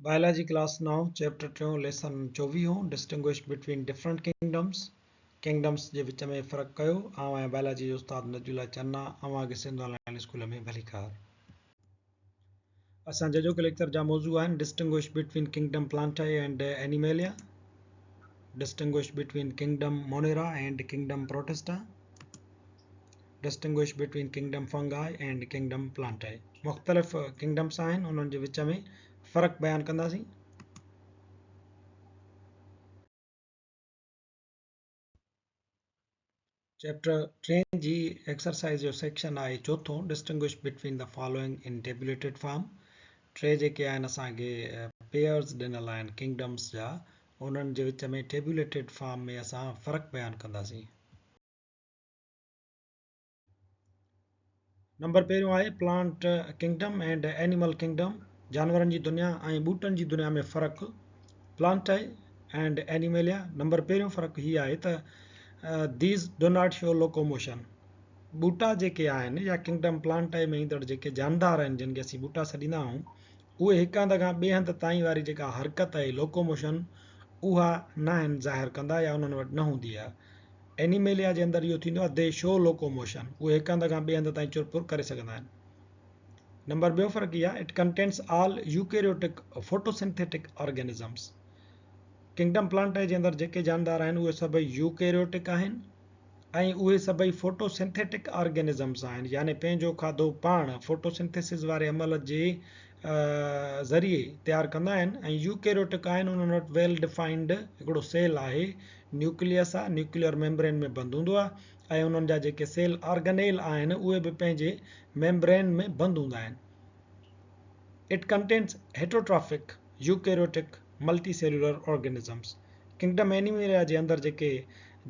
Biology class نائون chapter ٽيون lesson چوويهون Distinguish Between Different Kingdoms، Kingdoms جي وچ ۾ فرق ڪيو، آئون آهيان بائلاجي جو استاد نجي الله چنا، اوهان کي سنڌ آن لائين اسڪول ۾ ڀليڪار. اسان جي اڄوڪي ليڪچر جا موضوع آهن Distinguish Between Kingdom Plantae and Animalia، Distinguish Between Kingdom Monera and Kingdom Protista، Distinguish Between Kingdom Fungi and Kingdom Plantae. مختلف ڪنگڊمس آهن انهن جي وچ ۾ فرق بيان ڪنداسين. چيپٽر ٽئين جي ايڪسرسائز جو سيڪشن آهي چوٿون Distinguish Between the Following in Tabulated Form. ٽي جيڪي آهن اسان کي پيئرز ڏنل آهن ڪنگڊمس جا انهن جي وچ ۾ ٽيبوليٽيڊ فارم ۾ اسان فرق بيان ڪنداسين. نمبر پهريون آهي plant kingdom and animal kingdom جانورن جي دنيا ۽ ٻوٽن جي دنيا ۾ فرق پلانٽ اينڊ اينيميليا نمبر پهريون فرق هي آهي ته these do not show locomotion ٻوٽا جيڪي آهن يا ڪنگڊم پلانٽ ۾ ايندڙ جيڪي جاندار آهن جن کي اسين ٻوٽا سڏيندا آهيون اهي هڪ هنڌ کان ٻئي هنڌ تائين واري جيڪا حرڪت آهي لوڪوموشن اها ناهن ظاهر ڪندا يا انهن وٽ نه هوندي آهي اينيميليا جي اندر اهو ٿيندو آهي They show locomotion اهي هڪ هنڌ کان ٻئي هنڌ تائين چرپر ڪري سگهندا آهن. نمبر ٻيو فرق هي آهي It contains all eukaryotic photosynthetic organisms kingdom Plantae جي اندر جيڪي جاندار آهن اهي سڀئي يوڪيريوٽڪ آهن ۽ اهي سڀئي فوٽوسنٿيٽڪ آرگنزمز آهن يعني پنهنجو کاڌو پاڻ فوٽوسنٿيسز واري عمل جي ذريعي تيار ڪندا آهن ۽ يوڪيريوٽڪ آهن انهن وٽ ويل ڊفائنڊ هڪڙو سيل آهي نيوڪليس آهي نيوڪليئر ميمبرين ۾ بند هوندو آهي ۽ انهن جا جيڪي سيل آرگنيل آهن اهي به پنهنجي ميمبرين ۾ بند هوندا آهن. It contains heterotrophic eukaryotic multicellular organisms. Kingdom Animalia جي اندر جيڪي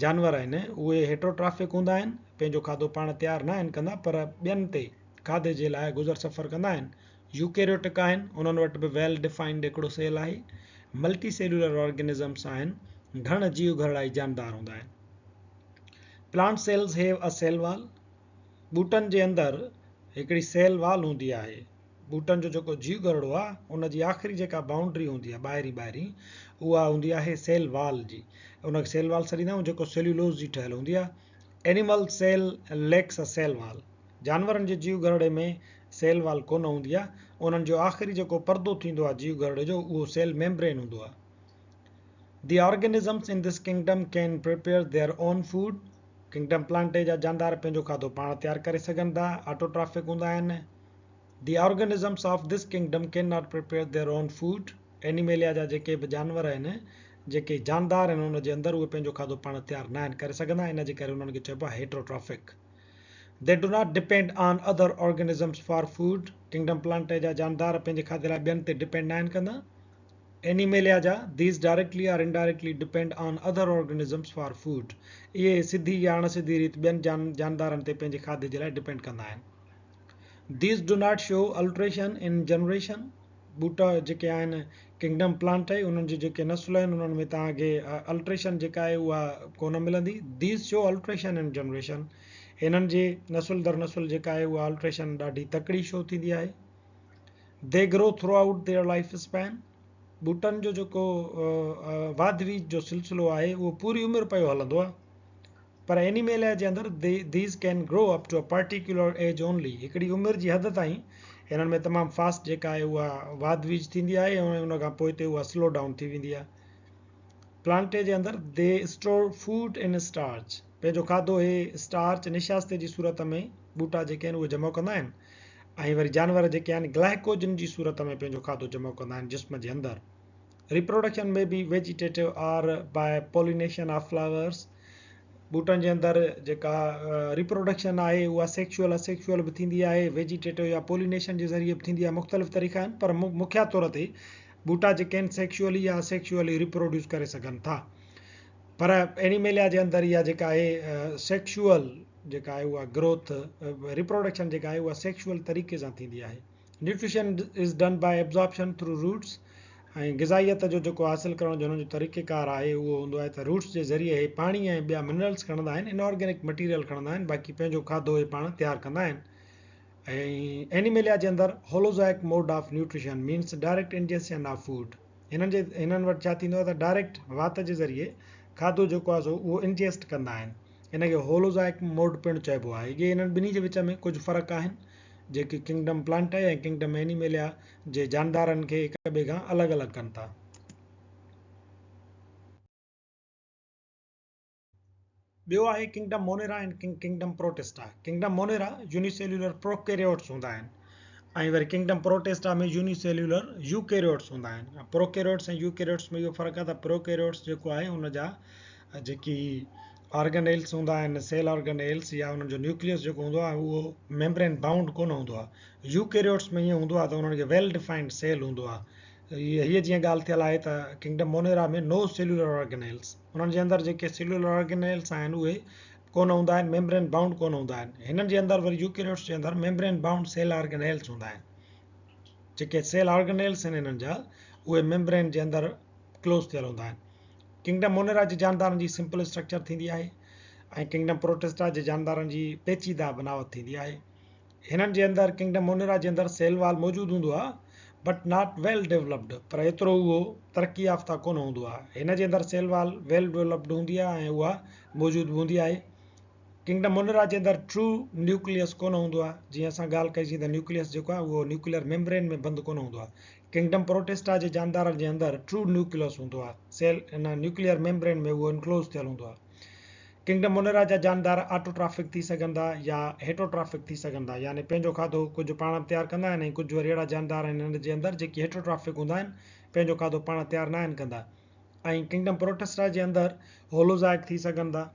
جانور آهن اهي هيٽروٽرافڪ هوندا آهن پنهنجو کاڌو پاڻ تيار ناهن ڪندا پر ٻين تي کاڌي جي لاء گذر سفر ڪندا آهن. يوڪيريوٽڪ آهن، انهن وٽ به ويل ڊفائنڊ هڪڙو سيل آهي. ملٽي سيلولر آرگنزمس آهن، گهڻ جيو گهرڙائي جاندار هوندا آهن. Plant cells have a cell wall, ٻوٽن جي اندر هڪڙي سيل وال هوندي آهي. ٻوٽن جو جيڪو جيو گهرڙو آهي، ان جي آخري جيڪا بائونڊري هوندي آهي ٻاهرين ٻاهرين، اها هوندي آهي سيل وال جي. ان کي سيل وال سڏيندا آهيون، جيڪو سيلولوز جي ٺهيل هوندي آهي. Animal cell lacks a cell wall, جانورن جي جيو گهرڙي ۾ سيل وال ڪونه هوندي آهي، انهن جو آخري جيڪو پردو ٿيندو آهي جيو گهرڙي جو اهو سيل ميمبرين هوندو آهي. The organisms in this kingdom can prepare their own food, kingdom Plantae جا جاندار پنهنجو کاڌو پاڻ تيار ڪري سگهن ٿا، آٽوٽرافڪ هوندا آهن. The organisms of this kingdom can not prepare their own food, Animalia جا جيڪي به جانور آهن، جيڪي جاندار آهن ان جي اندر اهي پنهنجو کاڌو پاڻ تيار ناهن ڪري سگهندا ان جي ڪري انهن کي چئبو آهي heterotrophic. They do not depend on other organisms for food, kingdom Plantae جا جاندار پنهنجي کاڌي لاء ٻين تي ڊپينڊ ناهن ڪندا. اينيميليا جا These directly or indirectly depend on other organisms for food، اهي سڌي يا اڻ سڌي ريت ٻين جاندارن تي پنهنجي کاڌي جي لاء ڊپينڊ ڪندا آهن. These do not show alteration in generation، ٻوٽا جيڪي آهن ڪنگڊم پلانٽ انهن جي جيڪي نسل آهن انهن ۾ توهان کي الٽريشن جيڪا آهي اها ڪونه ملندي. These show alteration in generation، انهن جي نسل در نسل جيڪا آهي اها الٽريشن ڏاڍي تڪڙي شو ٿيندي آهي. They grow throughout their life span، ٻوٽن جو جيڪو واڌ ويجهه جو سلسلو آهي اهو پوري عمر پيو هلندو آهي. پر اينيميليا جي اندر These can grow up to a particular age only هڪڙي عمر جي حد تائين هنن ۾ تمام فاسٽ جيڪا آهي اها واڌ ويجهه ٿيندي آهي ۽ ان کان پوئتي اها سلو ڊائون ٿي ويندي آهي. پلانٽي جي اندر They store food in starch پنهنجو کاڌو هي اسٽارچ نشاستي جي صورت ۾ ٻوٽا جيڪي آهن اهي جمع ڪندا آهن ۽ وري جانور جيڪي آهن گلائڪوجن جي صورت ۾ پنهنجو کاڌو جمع ڪندا آهن جسم جي اندر. Reproduction may be vegetative or by pollination of flowers ٻوٽن جي اندر جيڪا ريپروڊڪشن آهي اها سيڪشوئل اسيڪشوئل به ٿيندي آهي ويجيٽيٽو يا پولينيشن جي ذريعي به ٿيندي آهي مختلف طريقا آهن پر مکيا طور تي ٻوٽا جيڪي آهن سيڪشوئلي يا اسيڪشوئلي ريپروڊيوس ڪري سگهن ٿا پر اينيميليا جي اندر اها جيڪا آهي سيڪشوئل جيڪا آهي اها گروٿ ريپروڊڪشن جيڪا آهي اها سيڪشوئل طريقي سان ٿيندي آهي Nutrition is done by absorption through roots ۽ غذائيت جو جيڪو حاصل ڪرڻ جو هنن جو طريقيڪار آهي اهو هوندو آهي ته روٽس جي ذريعي هي پاڻي ۽ ٻيا منرلس کڻندا آهن ان آرگينڪ مٽيريل کڻندا آهن باقي پنهنجو کاڌو هي پاڻ تيار ڪندا آهن ۽ اينيميليا جي اندر holozoic mode of nutrition means direct ingestion of food هنن جي هنن وٽ ڇا ٿيندو آهي ته ڊائريڪٽ وات جي ذريعي کاڌو جيڪو آهي سو اهو انجيسٽ ڪندا آهن ان کي هولوزائڪ موڊ پڻ چئبو آهي. اهي انهن ٻنهي جي وچ ۾ ڪجهه فرق آهن جيڪي ڪنگڊم پلانٽائي ۽ ڪنگڊم اينيميليا جي جاندارن کي هڪ ٻئي کان الڳ الڳ ڪن ٿا. ٻيو آهي kingdom Monera ۽ kingdom Protista. Kingdom Monera unicellular prokaryotes هوندا آهن ۽ وري ڪنگڊم پروٽسٽا ۾ يونيسيلولر يوڪيريوٽس هوندا آهن. پروڪيريوٽس ۽ يوڪيريوٽس ۾ اهو فرق آهي ته پروڪيريوٽس جيڪو آهي ان جا جيڪي آرگنيلس هوندا آهن سيل آرگنيلس يا انهن جو نيوڪليس جيڪو هوندو آهي اهو ميمبرين بائونڊ ڪونه هوندو آهي. يوڪيريوٽس ۾ ائين هوندو آهي ته انهن کي ويل ڊفائنڊ سيل هوندو آهي. هيء جيئن ڳالهه ٿيل آهي ته ڪنگڊم مونيرا ۾ نو سيلولر آرگنيلس انهن جي اندر جيڪي سيلولر آرگنيلس آهن اهي ڪونه هوندا آهن، ميمبرين بائونڊ ڪونه هوندا آهن. هنن جي اندر وري يوڪيريوٽس جي اندر ميمبرين بائونڊ سيل آرگنيلس هوندا آهن. جيڪي سيل آرگنيلس آهن هنن جا اهي ميمبرين جي اندر ڪلوز ٿيل هوندا آهن. ڪنگڊم مونيرا جي جاندارن جي سمپل اسٽرڪچر ٿيندي آهي ۽ ڪنگڊم پروٽسٽا جي جاندارن جي پيچيده بناوت ٿيندي آهي. هنن جي اندر ڪنگڊم مونيرا جي اندر سيل وال موجود هوندو آهي بٽ not well developed پر ايترو اهو ترقي يافته ڪونه هوندو آهي. هن جي اندر سيل وال ويل ڊولپڊ هوندي آهي ۽ اها موجود به هوندي آهي. ڪنگڊم مونيرا جي اندر ٽرو نيوڪليس ڪونه هوندو آهي جيئن اسان ڳالهه ڪئي سين ته نيوڪليس جيڪو آهي اهو نيوڪليئر ميمبرين ۾ بند ڪونه هوندو آهي. ڪنگڊم پروٽسٽا جي جاندارن جي اندر ٽرو نيوڪليس هوندو آهي سيل ان نيوڪليئر ميمبرين ۾ اهو انڪلوز ٿيل هوندو آهي. ڪنگڊم مونيرا جا جاندار آٽوٽرافڪ ٿي سگهن ٿا يا هيٽروٽرافڪ ٿي سگهن ٿا يعني پنهنجو کاڌو ڪجهه پاڻ به تيار ڪندا آهن ۽ ڪجهه وري اهڙا جاندار آهن هن جي اندر جيڪي هيٽروٽرافڪ هوندا آهن پنهنجو کاڌو پاڻ تيار ناهن ڪندا ۽ ڪنگڊم پروٽسٽا جي اندر هولوزائڪ ٿي سگهن ٿا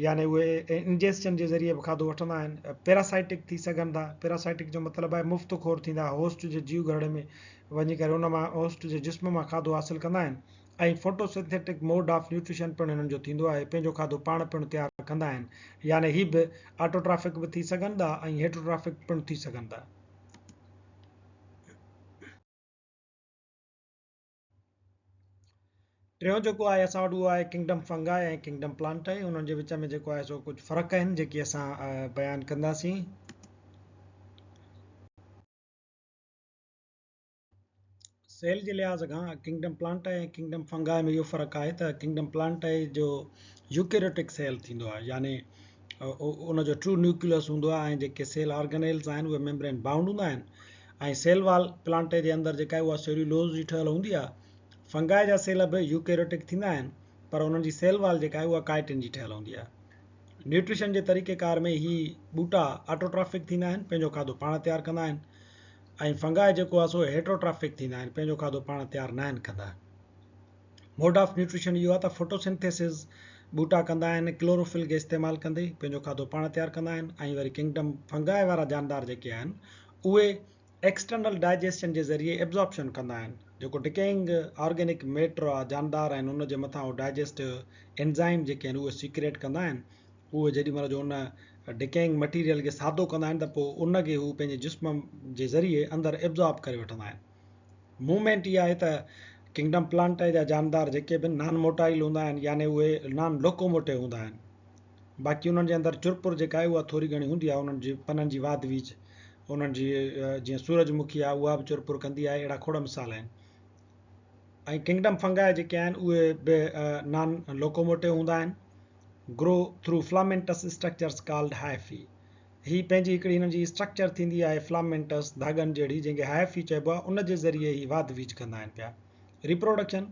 يعني اهي انجيسشن جي ذريعي به کاڌو وٺندا آهن پيراسائٽڪ ٿي سگهن ٿا پيراسائٽڪ جو مطلب آهي مفت خور ٿيندا هوسٽ جي جيو گهرڙي ۾ وڃي ڪري ان مان هوسٽ جي جسم مان کاڌو حاصل ڪندا آهن ۽ فوٽوسنٿيٽڪ موڊ آف نيوٽريشن پڻ هنن جو ٿيندو آهي، پنهنجو کاڌو پاڻ پڻ تيار ڪندا آهن، يعني هي به آٽوٽرافڪ به ٿي سگهن ٿا ۽ هيٽروٽرافڪ پڻ ٿي سگهن ٿا. ٽيون جيڪو آهي اسان وٽ اهو آهي ڪنگڊم فنگائي ۽ ڪنگڊم پلانٽائي، انهن جي وچ ۾ جيڪو آهي سو ڪجهه فرق آهن جيڪي اسان بيان ڪنداسين. سيل جي لحاظ کان ڪنگڊم پلانٽائي ۽ ڪنگڊم فنگائي ۾ اهو فرق آهي ته ڪنگڊم پلانٽائي جو يوڪيريوٽڪ سيل ٿيندو آهي يعني ان جو ٽرو نيوڪليس هوندو آهي ۽ جيڪي سيل آرگنيلز آهن اهي ميمبرين بائونڊ هوندا آهن ۽ سيل وال پلانٽائي جي اندر جيڪا آهي اها سيلولوز جي ٺهيل هوندي آهي. فنگائي جا سيل به يوڪيريوٽڪ ٿيندا آهن پر انهن جي سيل وال جيڪا آهي اها ڪائٽن جي ٺهيل هوندي آهي. نيوٽريشن جي طريقي ڪار ۾ هي ٻوٽا آٽوٽرافڪ ٿيندا آهن پنهنجو کاڌو پاڻ تيار ڪندا آهن. ۽ فنگائي جيڪو آهي سو هيٽروٽرافڪ ٿيندا آهن پنهنجو کاڌو پاڻ تيار ناهن ڪندا. موڊ آف نيوٽريشن اهو آهي ته فوٽوسنٿيسز ٻوٽا ڪندا آهن ڪلوروفل کي استعمال ڪندي پنهنجو کاڌو پاڻ تيار ڪندا آهن ۽ وري ڪنگڊم فنگائي وارا جاندار جيڪي آهن اهي ايڪسٽرنل ڊائجيسشن جي ذريعي ابزارپشن ڪندا آهن جيڪو ڊڪينگ آرگينڪ ميٽر آهي جاندار آهن ان جي مٿان اهو ڊائجيسٽو انزائم جيڪي آهن اهي سيڪريٽ ڪندا آهن اهي جيڏي مهل جو ان ڊڪينگ مٽيريل کي سادو ڪندا آهن ته پوء ان کي هو پنهنجي جسم جي ذريعي اندر ابزارب ڪري وٺندا آهن. موومينٽ اها آهي ته ڪنگڊم پلانٽائي جا جاندار جيڪي به نان موٽائل هوندا آهن يعني اهي نان لوڪوموٽو هوندا آهن. باقي انهن جي اندر چرپر جيڪا آهي اها ٿوري گهڻي هوندي آهي انهن جي پنن جي واڌ ويجهه انهن جي جيئن سورج مکي آهي اها به چرپر ڪندي آهي اهڙا کوڙ مثال آهن. ۽ ڪنگڊم فنگائي جيڪي آهن اهي به نان لوڪوموٽو هوندا آهن. Grow through filamentous structures called hyphae هي پنهنجي هڪڙي هنن جي اسٽرڪچر ٿيندي آهي فلامينٽس ڌاڳن جهڙي جنهن کي هائفي چئبو آهي ان جي ذريعي هي واڌ ويجهه ڪندا آهن پيا. ريپروڊڪشن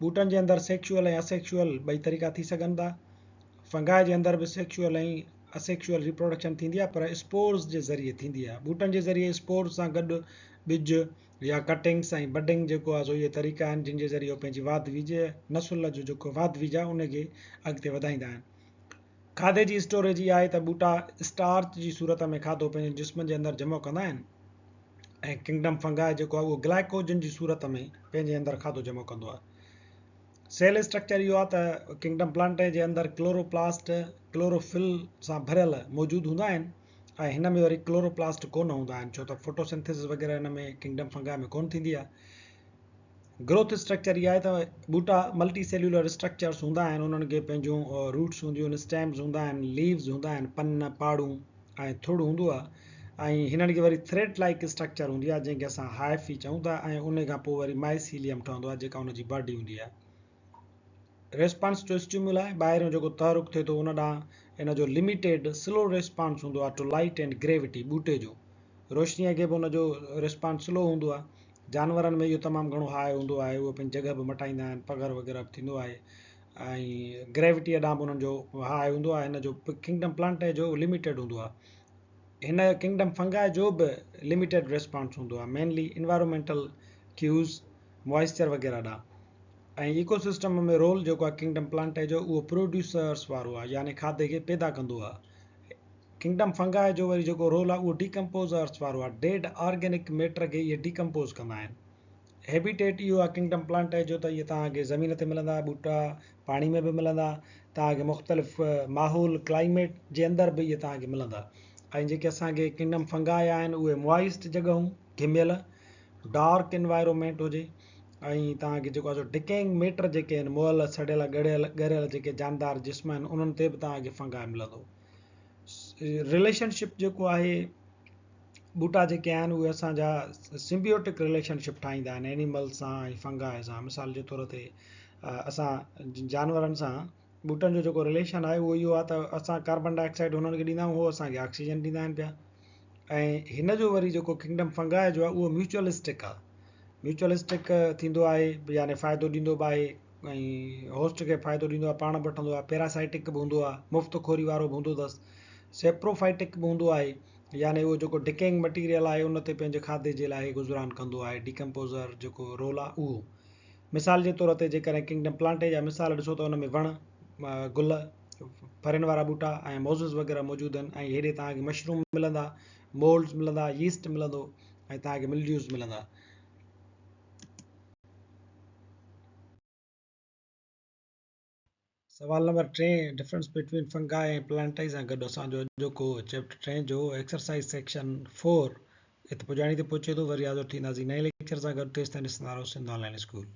ٻوٽن جي اندر سيڪشوئل ۽ اسيڪشوئل ٻئي طريقا ٿي سگهن ٿا. فنگائي جي اندر به سيڪشوئل ۽ اسيڪشوئل ريپروڊڪشن ٿيندي آهي پر اسپورز جي ذريعي ٿيندي آهي. ٻوٽن جي ذريعي اسپورز سان گڏ ٻج يا ڪٽنگس ۽ بڊنگ جيڪو آهي سو اهي طريقا آهن جن جي ذريعي هو پنهنجي واڌ ويجهه نسل جو جيڪو واڌ ويجهه آهي ان کي اڳتي وڌائيندا آهن. کاڌي جي اسٽوريج اها آهي ته ٻوٽا اسٽارچ جي صورت ۾ کاڌو پنهنجي جسم جي اندر جمع ڪندا آهن ۽ ڪنگڊم فنگائي جيڪو آهي اهو گلائڪوجن جي صورت ۾ پنهنجي اندر کاڌو جمع ڪندو آهي. سيل اسٽرڪچر اهو آهي ته ڪنگڊم پلانٽي جي اندر ڪلوروپلاسٽ ڪلوروفل سان ڀريل موجود هوندا آهن. ۽ هن ۾ وري ڪلوروپلاسٽ ڪونه هوندا آهن ڇو ته فوٽوسنٿيسز وغيره هن ۾ ڪنگڊم فنگائي ۾ ڪونه ٿيندي آهي. گروٿ اسٽرڪچر اها آهي ته ٻوٽا ملٽي سيلولر اسٽرڪچرس هوندا آهن انهن کي پنهنجون روٽس هونديون آهن اسٽيمز هوندا آهن ليوز هوندا آهن پن پاڙون ۽ ٿڙ هوندو آهي ۽ هنن کي وري ٿريڊ لائيڪ اسٽرڪچر هوندي آهي جنهن کي اسان هائفي چئون ٿا ۽ ان کان پوء وري مائسيليم ٺهندو آهي جيڪا ان جي باڊي هوندي آهي. ريسپانس ٽو اسٽيمولاء ٻاهريون جيڪو تحرڪ ٿئي ٿو ان ڏانهن ان جو لميٽيڊ سلو ريسپانس هوندو آهي ٽو لائيٽ اينڊ گريوٽي ٻوٽي جو روشنيء کي به ان جو ريسپانس سلو هوندو آهي. جانورن ۾ اهو تمام گهڻو هاء هوندو آهي اهي پنهنجي جڳهه به مٽائيندا آهن پگهر وغيره به ٿيندو آهي ۽ گريوٽيء ڏانهن به انهن جو هاء هوندو آهي هن جو ڪنگڊم پلانٽ جو لميٽيڊ هوندو آهي هن ڪنگڊم فنگائي جو به لميٽيڊ ريسپانس هوندو آهي مينلي انوائرومينٽل ڪيوز موائسچر وغيره ڏانهن ۽ ايڪو سسٽم ۾ رول جيڪو آهي ڪنگڊم پلانٽ جو اهو پروڊيوسرس وارو آهي يعني کاڌي کي پيدا ڪندو آهي ڪنگڊم فنگائي جو وري جيڪو رول آهي اهو ڊيڪمپوزرس وارو آهي ڊيڊ آرگينڪ ميٽر کي اهي ڊيڪمپوز ڪندا آهن هيبيٽيٽ اهو آهي ڪنگڊم پلانٽ جو ته اهي توهان کي زمين تي ملندا ٻوٽا پاڻي ۾ به ملندا، توهان کي مختلف ماحول، Climate، جي اندر به اهي توهان کي ملندا ۽ جيڪي اسان کي ڪنگڊم فنگائي آهن اهي موائسٽ جڳهون، گهميل، ڊارڪ انوائرومينٽ هجي ۽ توهان کي جيڪو آهي سو ڊڪينگ ميٽر جيڪي آهن مئل، سڙيل، ڳڙيل، ڳريل جيڪي جاندار جسم آهن انهن تي به توهان کي فنگائي ملندو. رليشن شپ جيڪو آهي ٻوٽا جيڪي آهن اهي اسان جا سمبيوٽڪ رليشن شپ ٺاهيندا آهن اينيمل سان ۽ فنگائي سان مثال جي طور تي اسان جانورن سان ٻوٽن جو جيڪو رليشن آهي اهو اهو آهي ته اسان ڪاربن ڊاء آڪسائيڊ هنن کي ڏيندا آهيون هو اسان کي آڪسيجن ڏيندا آهن پيا ۽ هن جو وري جيڪو ڪنگڊم فنگائي جو آهي اهو ميوچلسٽڪ آهي ميوچلسٽڪ ٿيندو آهي يعني فائدو ڏيندو به آهي ۽ هوسٽ کي فائدو ڏيندو آهي پاڻ به وٺندو آهي پيراسائٽڪ به هوندو آهي مفت خوري وارو به هوندو اٿس سيپروفائٽڪ به هوندو آهي يعني اهو جيڪو ڊڪينگ مٽيريل آهي ان تي پنهنجي کاڌي جي لاء گذران ڪندو آهي ڊيڪمپوزر جيڪو رول آهي اهو مثال جي طور تي جيڪڏهن ڪنگڊم پلانٽي جا مثال ڏسو ته ان ۾ وڻ، گل، ڦرين وارا ٻوٽا ۽ موزز وغيره موجود آهن ۽ هيڏي توهان کي مشروم ملندا، مولڊز ملندا، ييسٽ ملندو ۽ توهان کي ملڊيوز ملندا. سوال نمبر ٽئين ڊفرنس بٽوين فنگائي ۽ پلانٽائي سان گڏ اسان جو اڄوڪو چيپٽر ٽئين جو ايڪسرسائيز سيڪشن فور هت پڄاڻي تي پهچي ٿو وري حاضر ٿينداسين نئين ليڪچر سان گڏ تيستائين ڏسندا رهو سنڌ آن لائين اسڪول.